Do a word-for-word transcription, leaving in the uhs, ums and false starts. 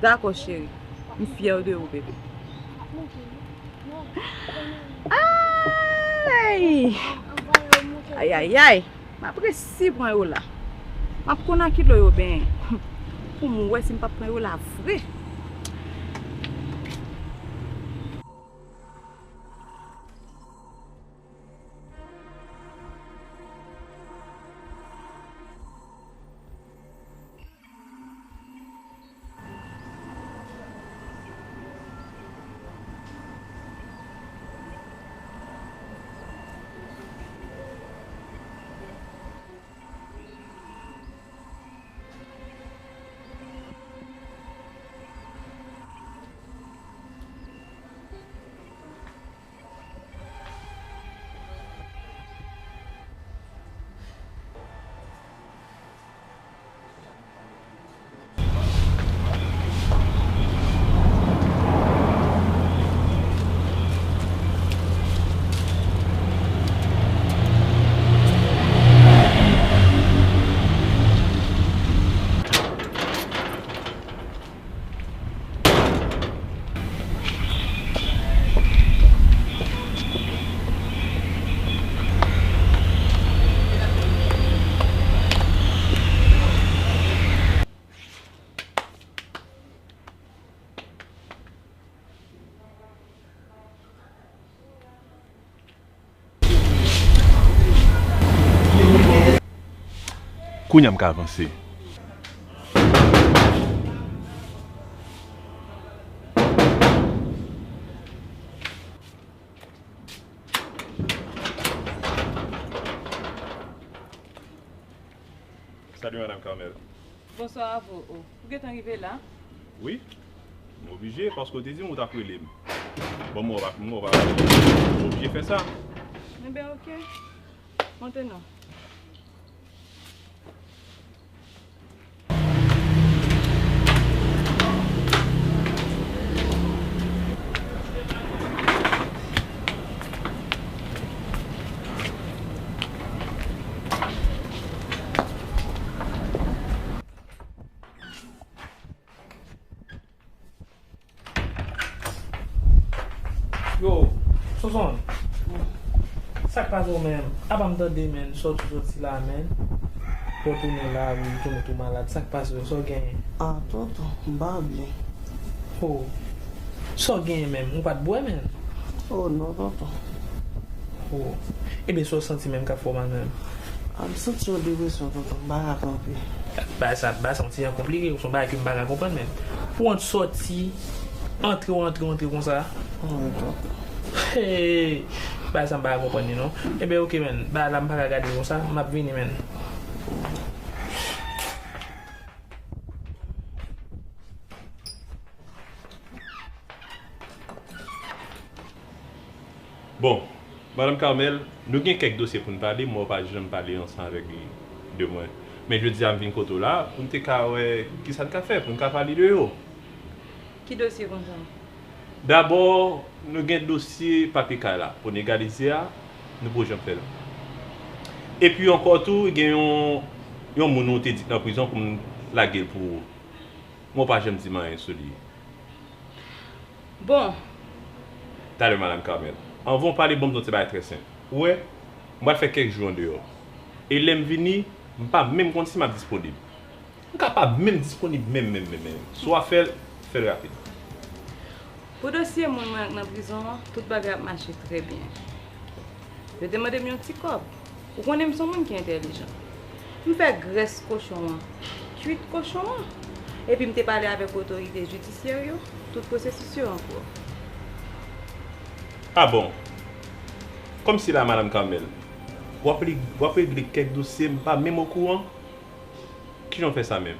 Dakò, cheri. M fyè de ou, bebe. Ay! Ay, ay, ay! M ap resi pran yo la. M ap konn a ki dlo yo benyen. Pou m wè si m p ap pran yo la vre. Kounye a m ka avanse. Salut, Madame Carmel. Bonswa avè w. Ou gentan rive la? Wi. M oblije, paske w te di m ou t ap rele m. Bon, mwen pa, mwen pa oblije fè sa. Enben, oke. Monte non. Yo, Sonson, sa k pase w menm? Apa m tande menm, sòti sòti la menm. Pou w tounen la, wi, tounen tou malad. Sa k pase w? Sa w genyen? Ah, tonton, m pa byen. Oh, sa w genyen menm? Ou pa t bwè menm? Oh, non, tonton. Oh. Ebyen, sa w santi menm k ap fè w mal menm? Ah, m santi yon depresyon, tonton. M pa ka kanpe. Bagay sa, bagay sa, yon ti jan konplike. Se yon bagay ke m pa ka konprann menm. Pou w sòti, antre, w antre, w antre konsa. Wi, tonton. Hey! Bagay sa, m pa ka konprann li, non. Ebyen, oke, menn. Bagay la, m pa ka gade l konsa. M ap vini, menn. Bon, Madanm Carmel, nou gen kèk dosye pou n pale, mwen pa janm pale ansanm avèk li de mwen. Men jodi a m vin kote w la, pou n te ka wè kisa n ka fè, pou n ka pale de yo. Ki dosye konsa? Dabò, nou gen dosye papye kay la, pou n egalize a, nou poko janm fè l. Epi ankò tou, gen yon, yon moun ou te di k nan prizon pou m lage l pou ou. Mwen pa janm di m anyen sou li. Bon. Talè, Madanm Carmel. Anvan w pale, ban m di w ti bagay trè senp. Ou wè, m pral fè kèk jou andeyò. E lè m vini, m pa menm konn si m ap disponib. M ka pa menm disponib menm, menm, menm, menm. Si w ap fè l, fè l rapid. Pou dosye moun mwen ak nan prizon an, tout bagay ap mache trè byen. Yo te mande m yon ti kòb. Ou konnen m se yon moun ki entèlijan. M fè grès kochon an, kwit kochon an, epi m te pale avèk otorite jidisyè yo, tout pwosesis yo an kò. Ah bon? Kòmsi la, Madanm Carmel, w ap re-, w ap regle kèk dosye m pa menm okouran? Kijan w fè sa menm?